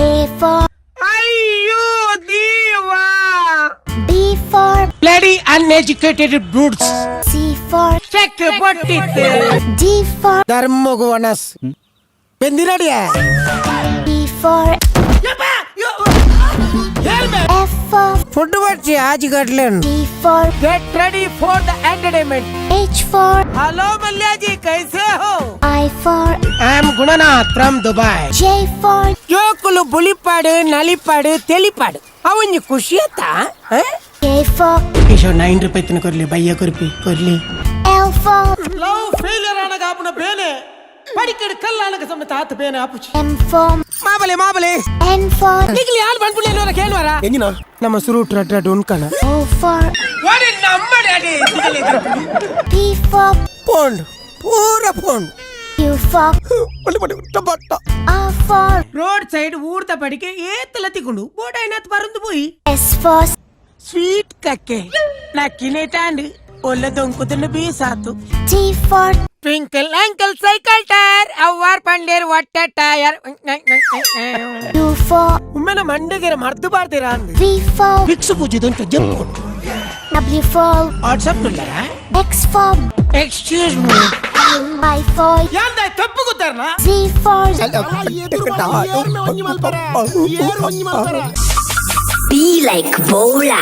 A for ಅಯ್ಯೋ ದೇವಾ. B for bloody uneducated brutes. C for check ಬಟ್ಟಿತ್ತು. D for ಧರ್ಮಗುವಣಸ್ ಬೆಂದಿನಡಿಯ. E for F for food ಬಡ್ಸಿ ಆಜಿ ಗಡ್ಲೇನು. G for get ready for the entertainment. H for hello Mallyaji, ಕೈಸೆ ಹೋ? I for I am Gunanath from Dubai. J for ಜೋಕುಲು ಬುಲಿಪಾಡು ನಲಿಪಾಡು ತೆಲಿಪಾಡು ಅವನ್ ಖುಷಿ ಆತ. K for 9 ರೂಪಾಯಿ ಕೊರ್ಲಿ ಬಯ್ಯ ಕೊರ್ಪಿ ಕೊರ್ಲಿ. L for love failure ಆನಗ ಆಪುನ ಬೇನೆ ಪಡಿಕಡು ಕಲ್ಲಾನಗ ಸಮೇತ ಆತ ಬೇನೆ ಆಪುಚಿ. M for ಮಾಬಲೆ ಮಾಬಲೆ. N for Nigli ಯಾಲ್ ಬಂದ್ಬಿಡ್ಲಿ ಕೇಳುವಾರ ಎಂಜಿನ ನಮ್ಮ ಸುರುಟ್ ರಡ್ ಉಣ್ಕಣ. O for P for ಪೋಂಡ್ ಪೂರ ಪೋಂಡ್. Q for R for road side ಊರ್ದ ಪಡಿಕೆ ಏತಲ ತಿಕೊಂಡು ಬೋಡ ಐನಾತ್ ಬರಂದು ಪೋಯಿ. S for sweet ಕಕ್ಕೆ ನಕ್ಕಿನೇ ಟಾಂಡ್ ಒಳ್ಳೆ ದೊಂಕುದನ್ನು ಬೀಸಾತು. T for twinkle uncle cycle tyre ಅವ್ವಾರ್ ಪಂಡೇರ್ ಒಟ್ಟ ಟೈರ್. U for ಉಮ್ಮೆನ ಮಂಡೆಗೆರ ಮರ್ದು ಬಾರ್ದಿರಾ ಅಂದ್. V for fix ಪೂಜಿದಂತ ಜಂಪ್. W for WhatsApp ಇಲ್ಲರ. X for excuse me. Y for ಯಾಂದ ತಪ್ಪು ಗೊತ್ತಾರನಾ? Z for Be like Bola.